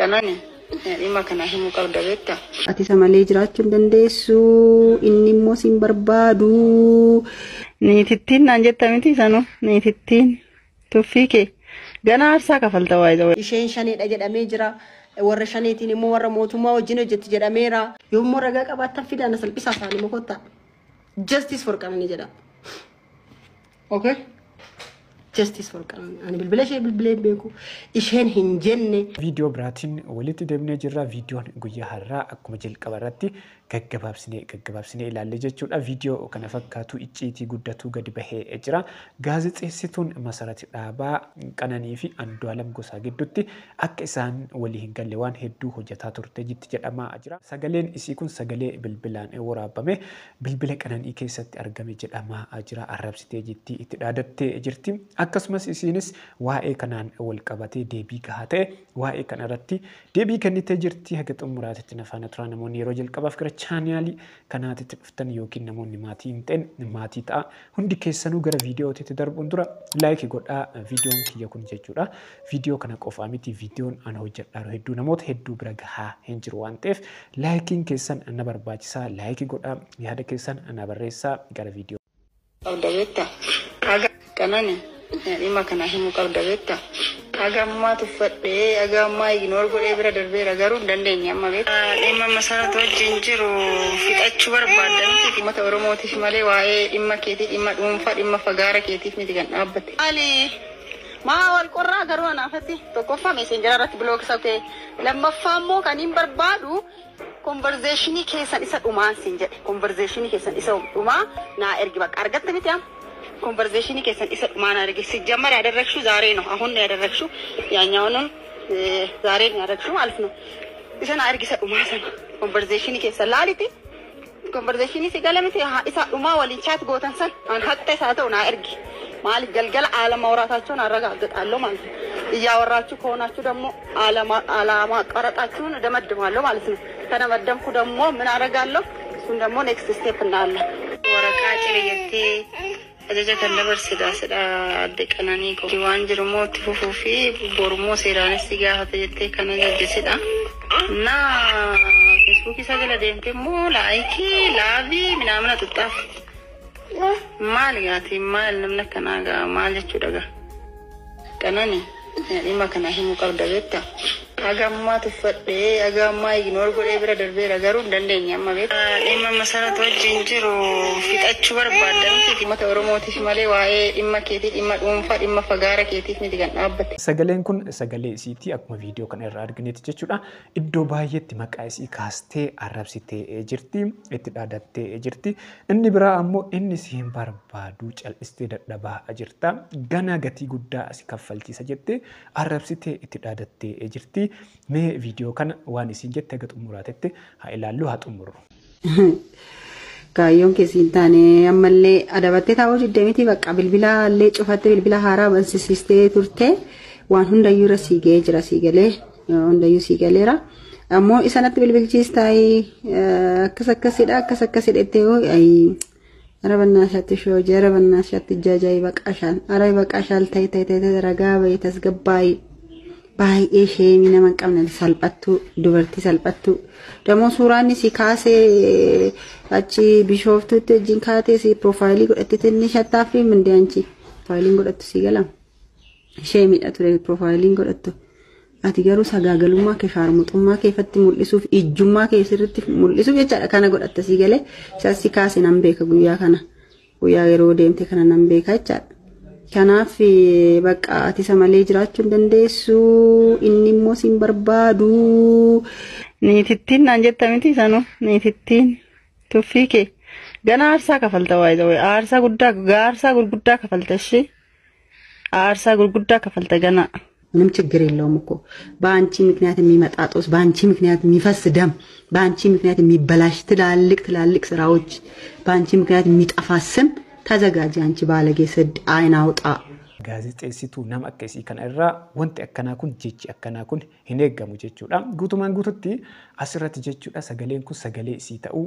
Qanani dhimma kana himuu qabda beektaa? Ati isa malee jiraachuu hin dandeessu. Inni immoo sin barbaadu. Niitittiin naan jetta miti sanuu niitittiin tuffii kee gana aarsaa kafalta waayee. Isheen shaneedha jedhamee jira. Warra shaneetiin immoo warra mootummaa wajjin hojjetti jedhameera. Yommuu ragaa qabaattan fidaa na salphisaa isaanii immoo kottaa. Justice for Qananii jedha. Okay? Justice for Qananii. Ani bilbila ishee bilbilee hin beeku. Isheen hin jenne. Viidiyoo biraatiin walitti deemnee jirra. Viidiyoon guyyaa har'aa akkuma jalqaba irratti gaggabaabsinee gaggabaabsinee ilaalle jechuudha. Viidiyoo kana fakkaatu icciitii guddatu gadi bahee jira. Gaazexeessituun Masarat Dhaabaa Qananii fi Andu'aalam Gosaa gidduutti akka isaan walii hin galle waan hedduu hojjetaa turte jitti jedhamaa jira. Sagaleen isii kun sagalee bilbilaan waraabame bilbila Qananii keessatti argame jedhamaa jira. Arrabsitee jitti, itti dhaadattee jirti. Akkasumas isiinis waa'ee kanaan wal qabatee deebii gahaa ta'e waa'ee kana irratti deebii kennitee jirti. Haga xumuraatitti na faana turaa. Namoonni yeroo jalqabaaf gara chaanaalii kanaatitti dhuftan yookiin namoonni maatii hin ta'in maatii ta'a. Hundi keessanuu gara viidiyootitti darbuun dura like godhaa viidiyoon kiyya kun jechuudha. Viidiyoo kana qofaa miti, viidiyoon ana hojjedhaa hedduu namoota hedduu bira gahaa hin jiru waan ta'eef laayikiin keessan na barbaachisaa. Like godhaa, yaada keessan na barreessaa. Gara viidiyoo. Qabda beektaa? Haga Qanani dhimma kana himuu qabda beektaa? Haga ammaa tuffadhee haga ammaa ignore godhee bira darbeera, garuu hin dandeenye amma beektaa? Dhimma Masarat wajjin jiru fixachuu barbaadda miti, uummata Oromootiif malee waa'ee dhimma keetii, dhimma dhuunfaa, dhimma fagaara keetiif miti kan dhaabbate. Maali? Maa wal qorraa garuu anaafatti tokkoffaa Messenger irratti block isa ta'e, lammaffaa immoo kan hin barbaadu conversation keessan isa dhumaan siin jedhe, conversation keessan isa dhumaa naa ergi. Bakka argatte miti amma conversation keessan isa dhumaa naa ergi. ሲጀመር ያደረግሽው ዛሬ ነው፣ አሁን ነው ያደረግሽው፣ ያኛውንም ዛሬ ነው ያደረግሽው ማለት ነው። Isa naa ergi, isa dhumaa sana conversation keessan laaliti. Conversation si gala miti? Isa dhumaa waliin chat gootan san an haqa isaa ta'u naa ergi. Maaliif galgala አለማውራታቸውን አረጋግጣለሁ ማለት ነው። እያወራችሁ ከሆናችሁ ደግሞ አለማቋረጣችሁን እደመድማለሁ ማለት ነው። ከደመደምኩ ደግሞ ምን አደርጋለሁ? እሱን ደግሞ next step እናያለን። Waraqaa cire jettee ajaja kan dabarsidha sidha adde Qananii koo. Waan jiru immoo itti fufuu fi borummoo seeraanis si gaafata jettee kan ajajjisidha. እና feesbuukii isaa jala deemtee immoo like, love minaamina xuxxaaf. Maal gaati, maal namni akkanaa gaa, maal jechuudha gaa? Qanani dhimma kana himuu qabda beektaa? Haga ammaa tuffadhee haga ammaa ignore godhee bira darbeera, garuu hin dandeenye amma beektaa? Dhimma Masarat wajjin jiru fixachuu barbaadda miti, uummata Oromootiif malee waa'ee dhimma keetii, dhimma dhuunfaa, dhimma fagaara keetiif miti kan dhaabbate. Sagaleen kun sagalee isiitii akkuma viidiyoo kana irraa arginetti jechuudha. Iddoo baay'eetti maqaa isii kaastee arrabsitee jirti, itti dhaadattee jirti. Inni biraa ammoo inni si hin barbaadu, cal'istee dadhabaa jirta. Gana gatii guddaa si kaffalchiisa jettee arrabsitee itti dhaadattee jirti. Mee viidiyoo kana waan isiin jette haga xumuraatetti haa ilaallu, haa xumurru. Kaayyoon keessi hin taane ammallee adabattee taa'uu diddee miti, bakka bilbila illee cufattee bilbila haaraa bansisiistee turte. Waan hundayyuu irra sii ga'ee jira, sii galee hundayyuu sii galeera. Ammoo isa natti bilbilchiistaayii akkas akkasidha, akkas akkasidha jettee ara በእናትሽ ሾጂ፣ ara በእናትሽ አትጃጃይ፣ ይበቃሻል፣ ara ይበቃሻል፣ ተይ ተይ ተይ ተይ፣ ረጋ በይ፣ ተስገባይ። Baay'ee shame nama hin qabne, salphattuu dubartii salphattuu. ደግሞ suuraan si kaasee achi Bishooftuutti wajjin kaatee si profile godhatte ትንሽ አታፍሪም እንዴ አንቺ? Profileiin godhattu si galam shameidha ture profileiin godhattu. Ati garuu sagaagalummaa kee, shaarmuxummaa kee ifatti mul'isuuf, ijjummaa kee sirriitti mul'isuuf jechaadha kana godhatte si galee. Isas si kaase nan beeka, guyyaa kana, guyyaa yeroo deemte kana nan beeka jechaadha. Kanaaf bakka ati isa malee jiraachuu hin dandeessu, inni immoo sin barbaadu. Niitittiin naan jetta miti sanuu niitittiin tuffii kee gana aarsaa kafalta waayee, aarsaa guddaa, aarsaa gurguddaa kafalta ishee, aarsaa gurguddaa kafalta gana. ምንም ችግር የለውም እኮ። በአንቺ ምክንያት የሚመጣ ጦስ፣ በአንቺ ምክንያት የሚፈስ ደም፣ በአንቺ ምክንያት የሚበላሽ ትላልቅ ትላልቅ ስራዎች፣ በአንቺ ምክንያት የሚጠፋ ስም፣ ተዘጋጂ አንቺ ባለጌ ስድ አይን አውጣ። Gaazexeessituu nama akka isii kana irraa wanti akkanaa kun jechi akkanaa kun hin eeggamu jechuudha. Guutumaan guututti asirratti jechuudha sagaleen kun sagalee isii ta'uu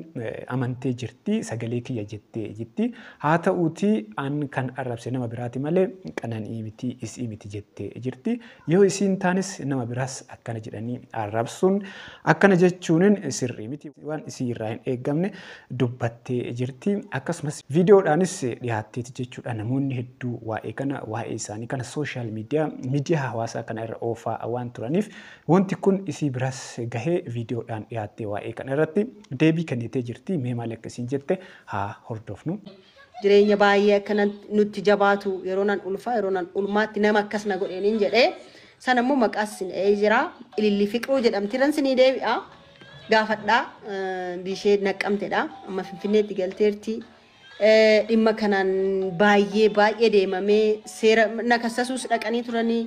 amantee jirti. Sagalee kiyya jettee jirti. Haa ta'uutii an kan arrabse nama biraati malee Qananii miti isii miti jettee jirti. Yoo isiin taanis nama biraas akkana jedhanii arrabsuun akkana jechuun sirrii miti. Waan isii irraa hin eeggamne dubbattee jirti. Akkasumas viidiyoodhaanis dhiyaatteeti jechuudha. Namoonni hedduu waa'ee kana waa'ee isaanii kana social media miidiyaa hawaasaa kana irra oofaa waan turaniif wanti kun isii biras gahee viidiyoodhaan dhiyaattee waa'ee kana irratti deebii kennitee jirti. Mee maal akka isiin jette haa hordofnu. Jireenya baay'ee akka nutti jabaatu yeroo nan ulfaa yeroo nan ulmaatti nama akkas na godheen jedhee sana immoo maqaas sin dha'ee jira. Ililli Fiqiruu jedhamti irran sinii deebi'a. Gaafadhaa bishee Naqqamtedha. Amma Finfinneetti galteerti. Dhimma kanaan baay'ee baay'ee deemamee seera na kassasuus dhaqanii turanii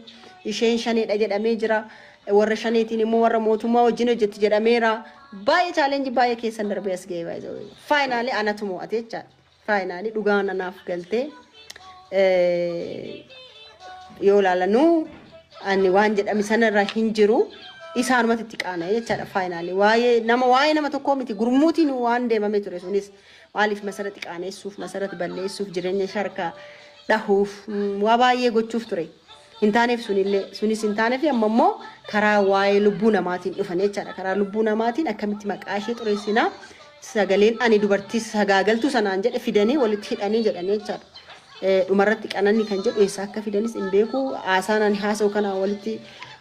isheen shaneedha jedhamee jira. Warra shaneetiin immoo warra mootummaa wajjin hojjetti jedhameera. Baay'ee challenge baay'ee keessan darbee as ga'ee baay'ee. Finally anatu mo'ate jechaadha. Finally dhugaan anaaf galtee yoo ilaalanuu ani waan jedhame sanarra hin jiru. Isaanumatti itti qaana'e jechaadha finally. Waa'ee nama tokkoo miti, gurmuutiin waan deemamee ture sunis maaliif Masarati qaaneessuuf, Masarati balleessuuf, jireenya sharkaa dhahuuf, waa baay'ee gochuuf ture. Hin taaneef sunillee, sunis hin taaneef. Amma immoo karaa waa'ee lubbuu namaatiin dhufan jechaadha. Karaa lubbuu namaatiin akkamitti maqaa ishee xureessinaa, sagaleen ani dubartii sagaagaltuu sanaan jedhe fidanii walitti hidhanii jedhanii jechaadha. Dhumarratti Qananii kan jedhu eessaa akka fidanis hin beeku. Haasaan ani haasa'u kana walitti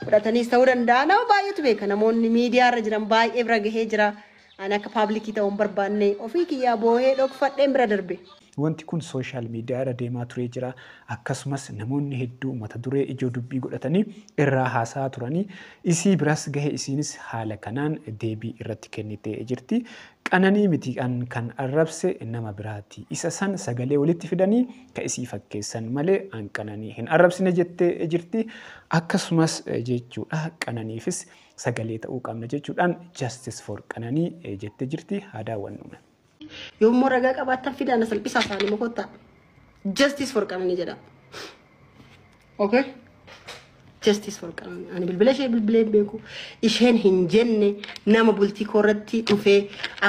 fudhataniis ta'uu danda'a. Nama baay'eetu beeka. Namoonni miidiyaa irra jiran baay'ee bira gahee jira. Ani akka public ta'uu hin barbaanne ofii kiyyaa boohee dhokfadheen bira darbe. Wanti kun social media irra deemaa turee jira. Akkasumas namoonni hedduu mata duree ijoo dubbii godhatanii irraa haasaa turanii isii biras gahe isiinis haala kanaan deebii irratti kennitee jirti. Qananii miti kan arrabse, nama biraati. Isa san sagalee walitti fidanii ka isii fakkeessan malee an Qananii hin arrabsine jettee jirti. Akkasumas jechuudha Qananiifis sagalee ta'uu qabna jechuudhaan "Justice for Qananii" jettee jirti. Haa daawwannu. Yommuu ragaa qabaattan fidaan salphisaa isaanii mokottaa. Justice for Qananii jedha. Okay? Justice for Qananii. Ani bilbila ishee bilbilee hin beeku. Isheen hin jenne. Nama bultii koorratti dhufee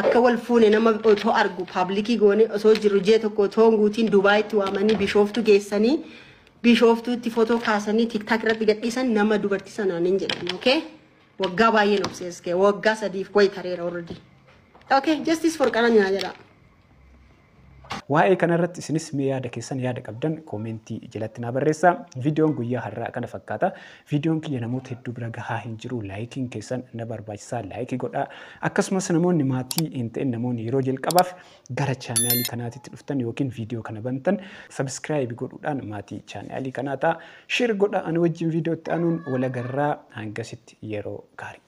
akka wal fuune nama otoo argu public goone osoo jirru jee tokko otoo hin guutiin Dubaayitti waamanii Bishooftuu geessanii Bishooftuutti footoo kaasanii TikTok irratti gadhiisan nama dubartii sanaan hin jedhan. Okay? Waggaa baay'een obsees waggaa 3f wayi tareera already. Okay, justice for Qananii naa jedha. Waa'ee kanarratti isinis mee yaada keessan, yaada qabdan comment jalatti naa barreessaa. Viidiyoon guyyaa har'aa kana fakkaata. Viidiyoon kiyya namoota hedduu bira gahaa hin jiru. Likeiin keessan na barbaachisaa, like godhaa. Akkasumas namoonni maatii hin ta'in, namoonni yeroo jalqabaaf gara chaanaalii kanaatitti dhuftan yookiin viidiyoo kana bantan, subscribe godhuudhaan maatii chaanaalii kanaa ta'a. Share godhaa. Ani wajjin viidiyoo itti aanuun walagarraa, hangasitti yeroo gaarii.